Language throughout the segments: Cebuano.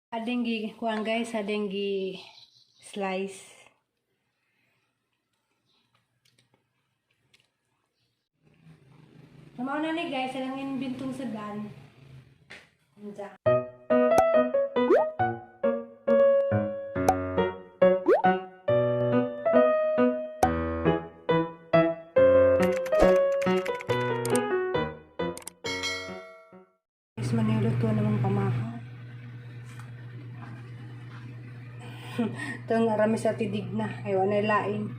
Ading gi kuan guys, ading gi slice. Mao na ni guys, ang inbintong sudan. Unsa? Guys, maniluto namang pamahaw. Ito ang arami sa tidig na. Ay, wala lain.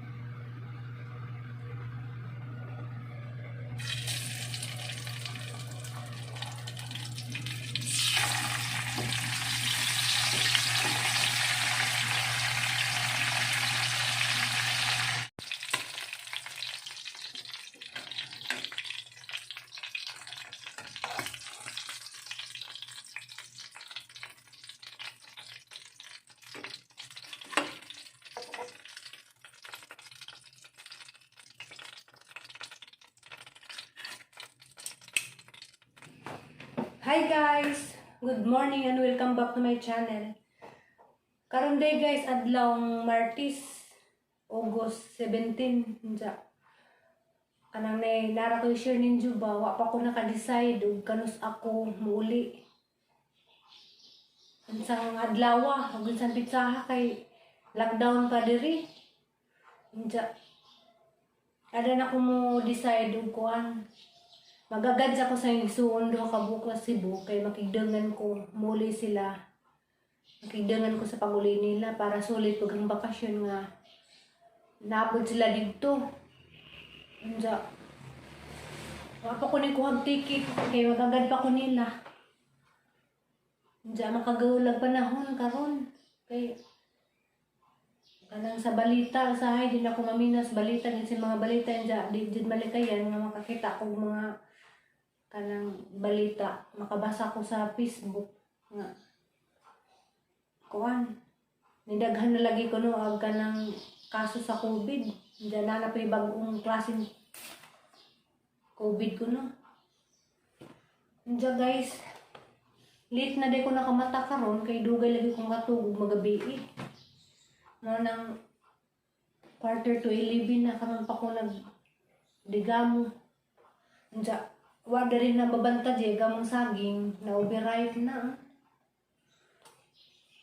Hi guys! Good morning and welcome back to my channel. Karon day guys, adlawng Martes, August 17. Unsa. Kanang nay nara ko share ninyo ba, wa pa ko naka-decide ug kanus ako muuli. Unsang adlaw ug unsang pitsaha kay lockdown pa diri. Unsa. Ada na ko mo decide ug kuan. Magagad sa ko sa igsuon duha ka buok sa Cebu kay makigdangan ko muli sila. Makigdangan ko sa pag-uli nila para sulit pag ang bakasyon nga naapod sila didto. Unsa. Wa pa ko ni kuhag ticket kay magagad pa ko nila. Unsa, makagaulag panahon karon kay kanang sa balita sa di na ako maminas balita gid sa mga balita unsa di jud malikayan nga makakita kog mga kanang balita, makabasa ko sa Facebook nga kuan nidaghan na lagi kuno og kanang kaso sa COVID. Diyan na na pa'y bagong klaseng COVID kuno. Unsa guys, late na di ko nakamata karon kay dugay lagi kong katugog magabi eh. Mo nang 10:45 na karon pa ko nag digamo. Unsa, wa rin na babanta di gamong saging na overripe na. Ah.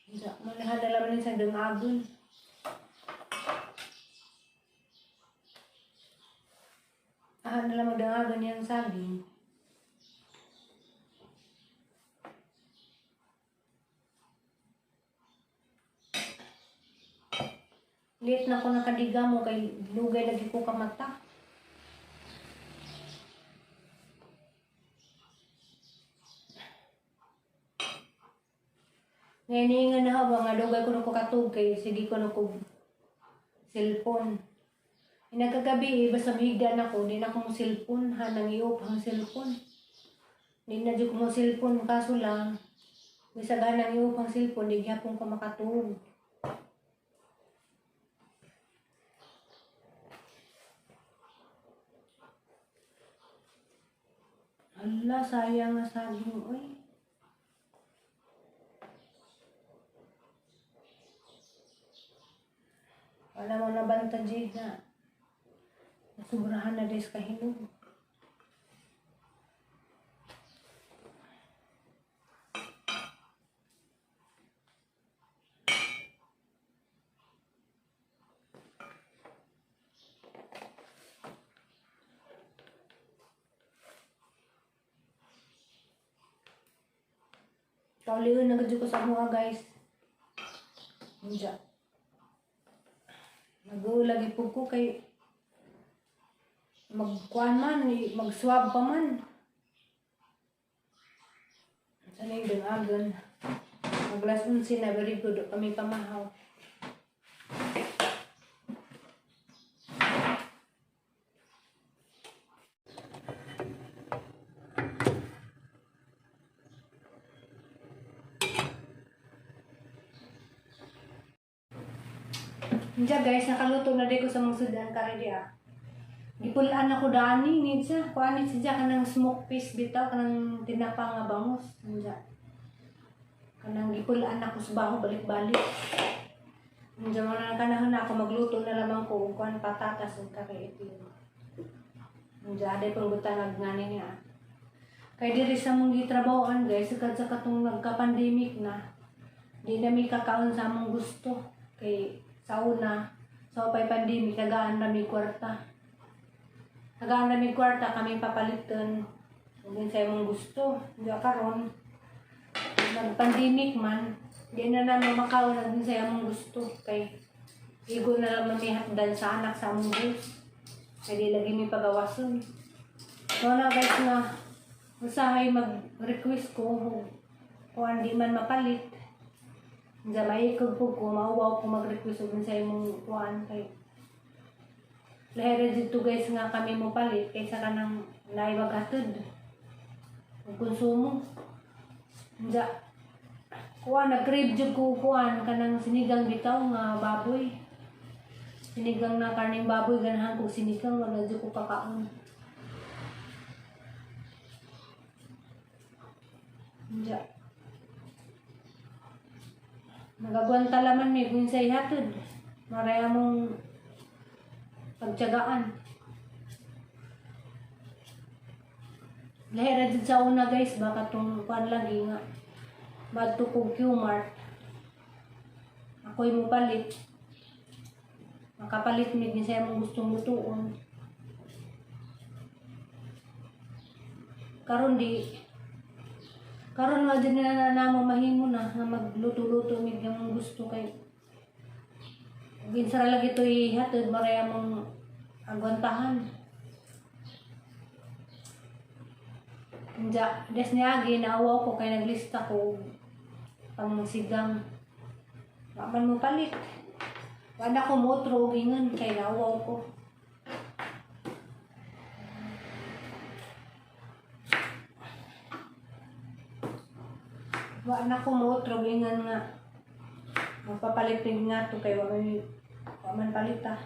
Unsa, mo na hadala man sa dangagon. Ah, nala magdangagon yang saging. Late na ko nakadigamo kay lugay lagi ko kamata. Ngayon nga na ba nga dugay ko na ko katug kay sige ko na ko cellphone. Inagkagabi eh, basta mahigda na ko, di na ko mo cellphone, ha, nang iop ang cellphone. Di na di ko mo cellphone, kaso lang, bisag nang iop ang cellphone, di gyapon ko makatug. Hala, sayang nga saging, oy. Wala mo nabanta, Jay, na nasubrahan na des kahinog. Kauliun na gud ko sa mga guys. Unja. Nag-uulagi po ko kay magkuan man, mag-swab pa man. Sana yung dangagan. Mag-last 11 na, very good. Kami pamahaw. Diya guys, nakaluto na di ko sa mga sudan kare di ah. Gipulaan ako dani ni siya. Kuan ni siya kanang smoke fish bitaw, kanang tinapa nga bangus. Diya. Kanang gipulaan ako sa baho balik-balik. Diyan mo na kanahon na ako magluto na lamang ko og kuan, patatas ug kare itlog. Diyan aday pang butang ngani niya. Kay diri sa mong gitrabahoan, guys, sukad sa katong nagka-pandemic na, di na mi kakaon sa among gusto. Kay sa una, sa pay pandemic, tagaan na mi kwarta. Tagaan na mi kwarta kami papalitan. Ug sa imong gusto. Di karon nag-pandemic man, di na namin makaon ang sa among gusto. Kay igo na lang mi hatdan sa anak sa among house. Kay di lagi mi pagawason. So na, guys, nga usahay mag-request ko ug kuan di man mapalit. Diyan maikog po ko, mauwaw ko mag-request og sa imong kuan kay lahi ra dito, guys, nga kami mo palit kaysa kanang naay maghatod ug konsumo. Diya kuan, nag-crave jud ko kuan, kanang sinigang bitaw nga baboy. Sinigang na karneng baboy, ganahan kog sinigang, wala jud ko kakaon. Diya. Nagagwanta laman mi kung sa ihatod. Maray among pagtiyagaan. Lahi ra jud sa una, guys, baka tong kuan lagi nga madto kog Qmart. Ako'y mo palit. Makapalit mi kinsa among gustong lutuon. Karon di karon wa jud na namo mahimo na nga magluto-luto mig among gusto kay ginsa ra lagi to ihatod, maray among agwantahan. Diya, des niagi naawaw ko kay naglista ko og pangsigang. Wa man mo palit. Wa na ko motro og ingon kay naawaw ko. Wa na ko motro og ingon nga magpapalit mig nga to kay wa man palit ah.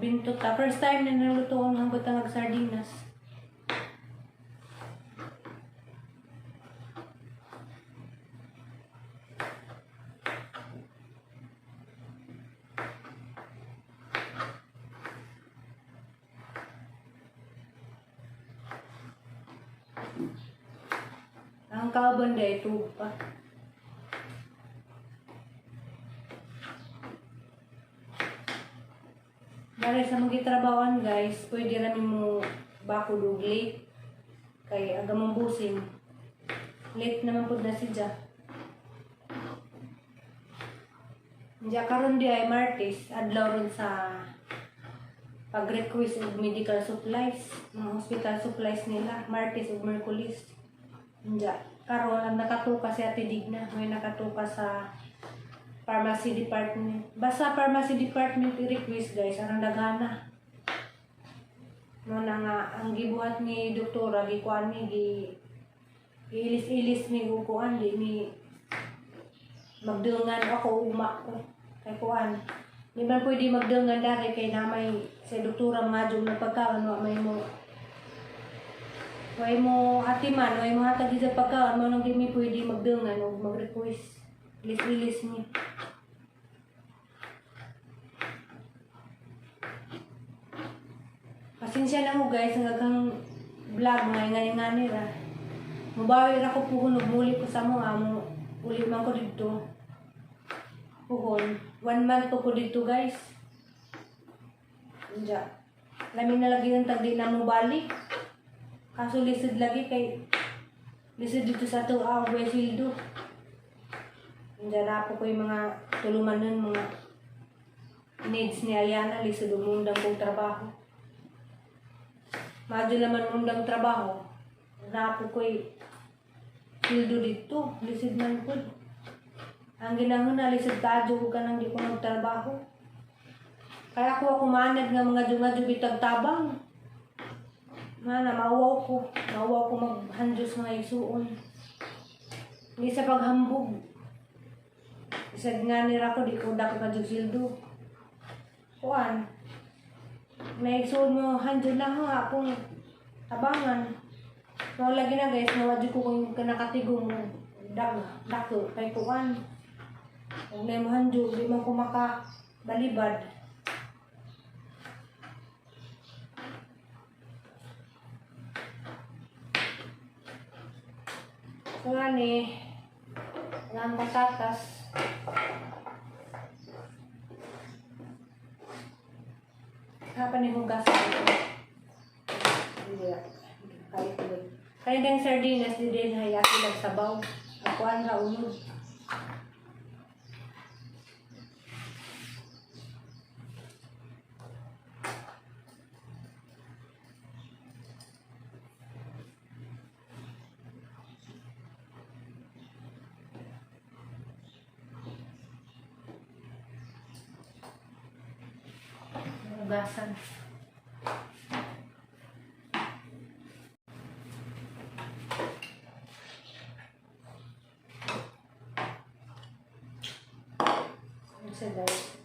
Bintot ta. First time na nalutoon ang butang og sardinas. Ang kauban day tub pa. Dali sa mga trabahoan, guys, pwede ra mo bakod og late. Kay aga mong busing. Late naman pud na siya. Diya karon di ay Martes, adlaw ron sa pag-request og medical supplies, mga hospital supplies nila, Martes ug Miyerkules. Diya karon ang nakatuka si Ate Digna, may nakatuka sa pharmacy department. Basta pharmacy department i-request, guys, arang daghana. Mo na nga ang gibuhat ni doktora, gikuan ni gi ilis-ilis ni kuan, di ni magdungan ako ugma ko kay kuan. Di man pwede magdungan dari kay na may sa doktora mga jud na pagkaon, wa may mo way mo atiman, way mo hatag sa pagkaon mo nang di mi pwede magdungan og mag-request. Ilis-ilis ni. Pasensya na mo, guys, ang agang vlog nga ngani ra. Mubawi ra ko puhon ug muli ko sa mo amo. Uli man ko didto. Puhon. One month po ko didto, guys. Diya. Lami na lagi yung tag di na mo balik. Kaso lisod lagi kay lisod dito sa ato ang sweldo. Diyan na po ko yung mga tulumanon, mga needs ni Aliana, lisod umundang kong trabaho. Madyo naman undang trabaho. Napo ko'y sweldo dito. Lisod man po. Ang ginahon na lisod kadyo ko kanang di ko nagtrabaho. Kaya ako manad nga mga dunga bitag tabang. Mana, mauwaw ko. Mauwaw ko maghandyos mga isuon. Hindi sa paghambog. Isag nga nira ko, di ko dako pa jud sildo. Kuan. Naigsuon mo, handyo na ho akong tabangan. So, lagi na guys, nawa jud ko kung kanakatigong mo. Dako, kay kuan. Kung na mo handyo, di man ko makabalibad. So, ani, ang patatas. Hapa ni hugasan ito. Hindi. Kahit ulit. Kaya dang sardinas, di din hayaki lang sabaw. Akuan ra unod. Hugasan. Ano siya, guys?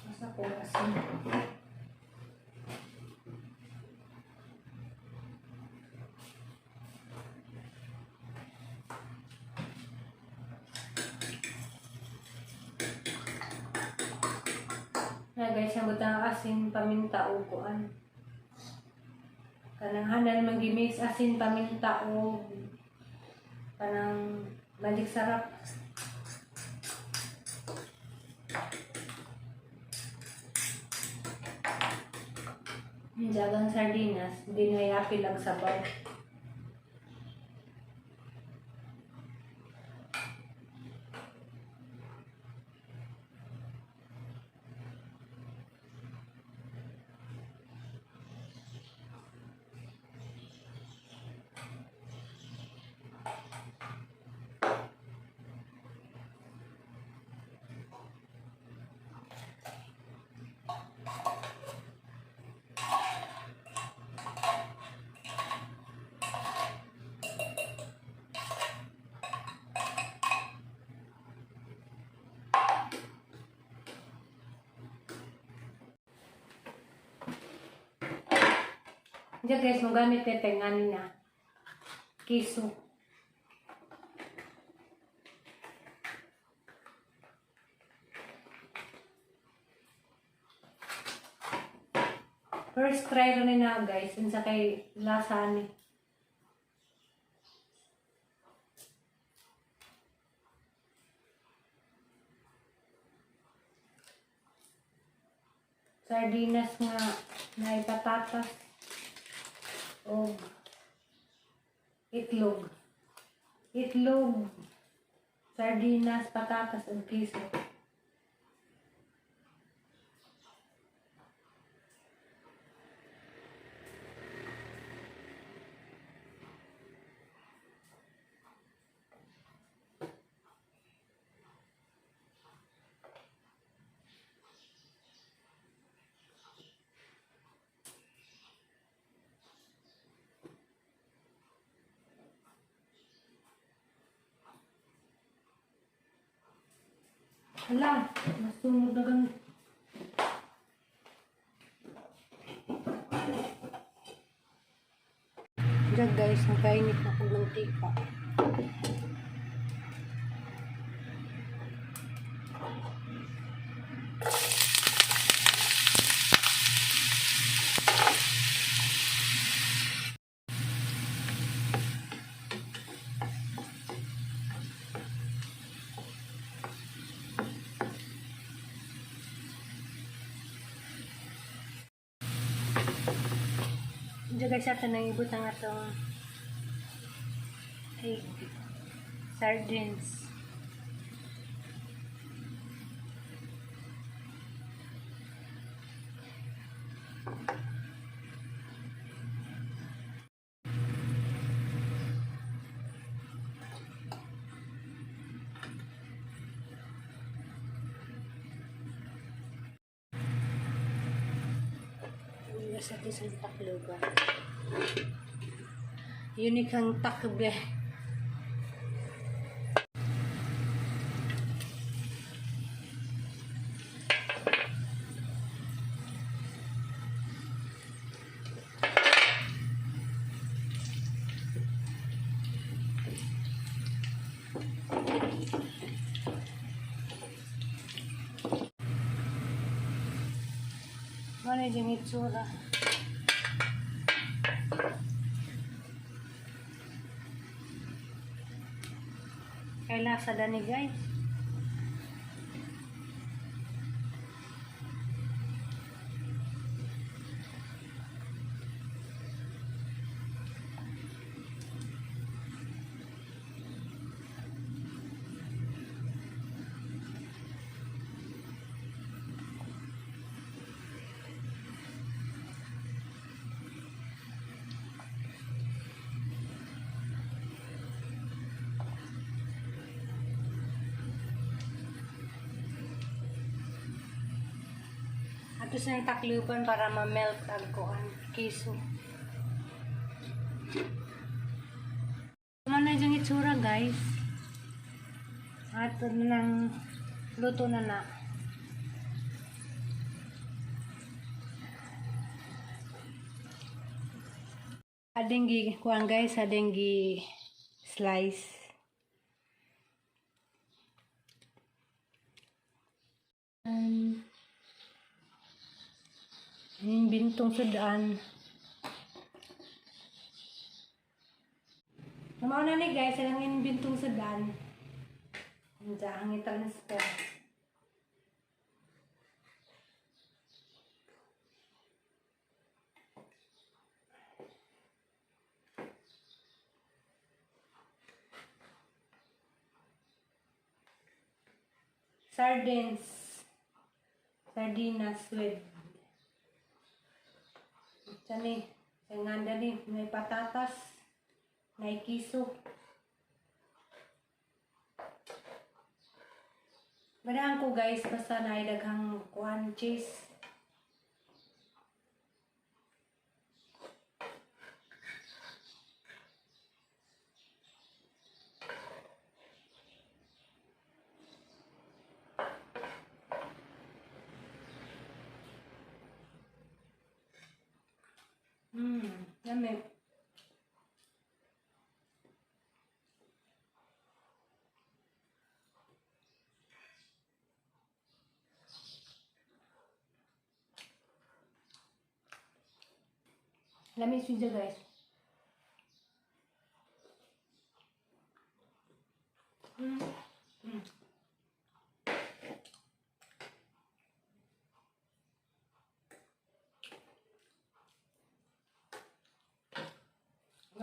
Basta ko asin. Na guys, ang butang asin, paminta o kuan. Kanang hanan man gimix asin, paminta o kanang magic sarap. Jagang sardinas, dinayapil ang sabaw. Diyan guys, magamit na tayo na kiso. First try rin na guys, unsa kay lasa ni. Sardinas nga na patatas o itlog. Itlog, sardinas, patatas, ug kiso. Hala, nasunog na gan. Diyan guys, nakainit na kong mantika. Diyan guys, ato nang ibutang atong egg, sardines. Basta ito sa takluban. Unique ang takbe. Ano yung itsura? Kay lasa dani, guys. Ato sa takluban para ma-melt ang kuan kiso. Ano na yung itsura, guys? Ato na nang luto na na. Ading gi kuan, guys, ading gi slice. Yung bintong sudaan. Mao na ni, guys, ang bintong sudaan. Diyan ang i-transfer. Sardines. Sardinas with Sani, sa nganda ni, may patatas, may kiso. Ganahan ko, guys, basta na daghang kuan cheese. Yummy. Lami siya, guys.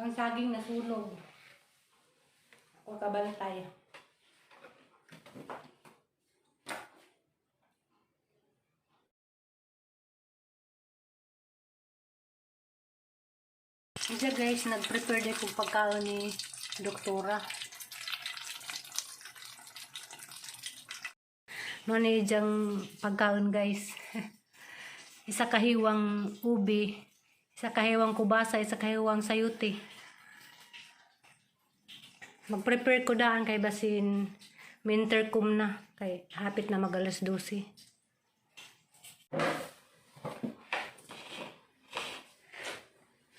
Ang saging nasunog. Ako kabantay. Isa, guys, nag-prepare din kong pagkaon ni doktora. Mo ni diyang pagkaon, guys. Isa kahiwang ubi, isa kahiwang kubasa, isa kahiwang sayuti. Mag-prepare ko daan kay basin mintercom na kay hapit na mag alas 12.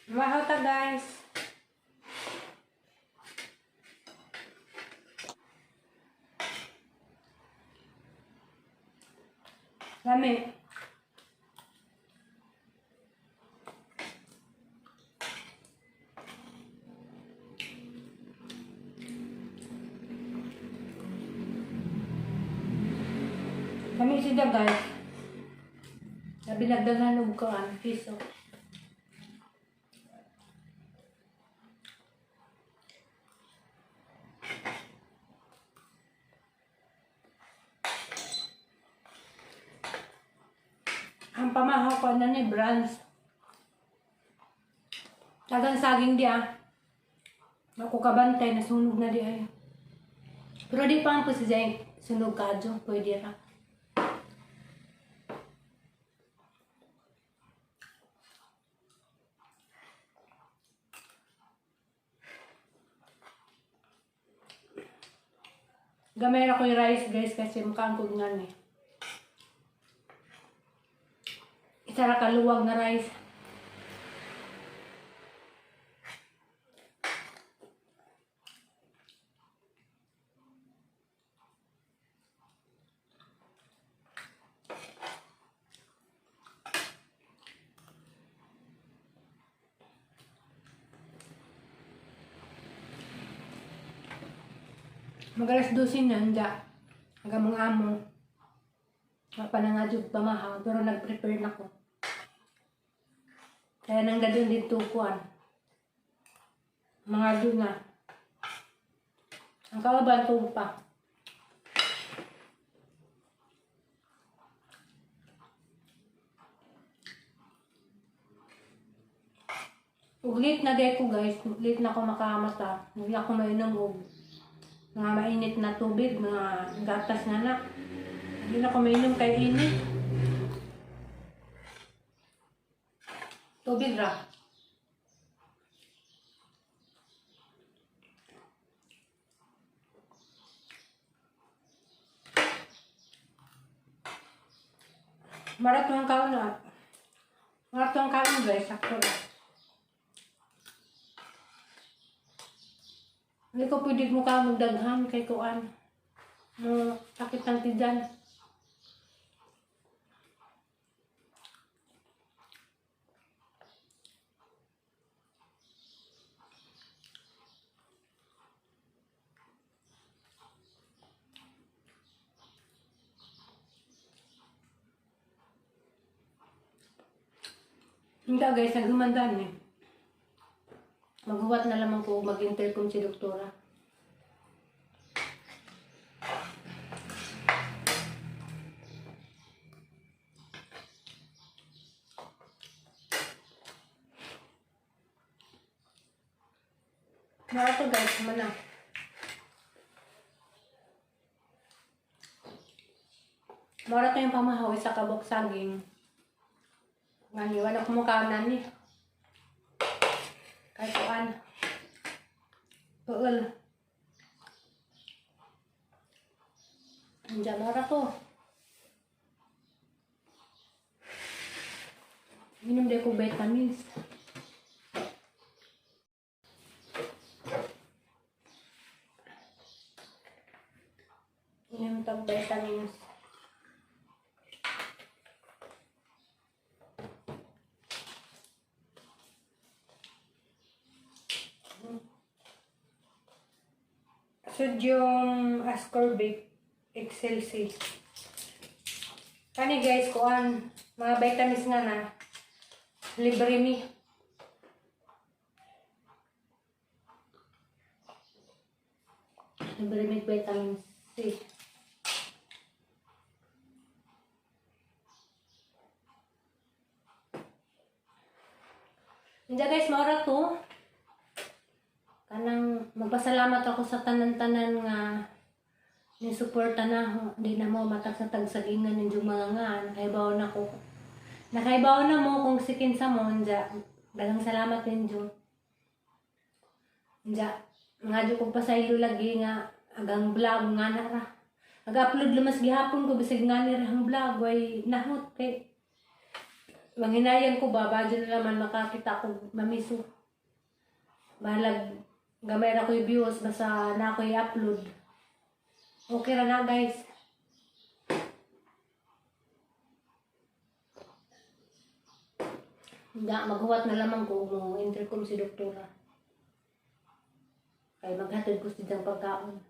Mahaw ta, guys. Lami. Lami siya, guys. Labi nagdaghan og kuan piso. Ang pamahaw ko na ni Brands. Tagang saging di ah. Ako kabantay, nasunog na di ay. Pero di pa ang po si Zay, sunog kadyo, pwede ra. Gamay ra ko yung rice, guys, kasi mukhang ko nga ni. Isa ra kaluwag na rice. Mag-alas 12 na, hindi. Hanggang mga amo. Wala pa na nga jud pamahaw, pero nag-prepare na ko. Kaya nang gadun dito kuan. Mga doon na. Ang kawaban tuog pa. Ug late na day ko, guys, late na ako makamata. Hindi ako mainom og mga mainit na tubig, mga gatas na na. Hindi na ako mainom kay init. Tubig ra. Marat ang kaon na. Marat ang kaon, guys, sakto ra. Hindi ko pwede mukha magdaghan kay kuan. Mo sakit ng tiyan. Hindi, guys, naghumandan eh. Maghuwat na lamang ko mag-intercom si doktora. Mara to, guys, mana. Mara to yung pamahaw sa kabok saging. Ngani, wala ko mukha nani. Kahit kuan. Puol. Andiyan, mara to. Minom din ko vitamins. Inom tag vitamins. Sodium ascorbate XLC. Kani, guys, kuan mga vitamins nga na libre mi. Libre mi vitamin C. Hindi, guys, maura to. Kanang magpasalamat ako sa tanan-tanan nga ni suporta na di na mo matag sa tagsagingan ninyong mga nga nakaibaw na ko. Nakaibaw na mo kung sikin sa mo nja. Daghang salamat ninyo. Nja, nga jud kog pasaylo lagi nga agang vlog nga na ra. Nag-upload lumas gihapon ko bisag nga ni ang vlog way nahot kay manghinayan ko ba badyo na naman makakita ko mamiso. Bahalag gamay ra ko'y views basta na ako'y upload. Okay ra na, guys. Nga, maghuwat na lamang ko mo intercom si doktora. Kay maghatod ko siya pagkaon.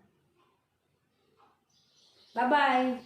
Bye-bye!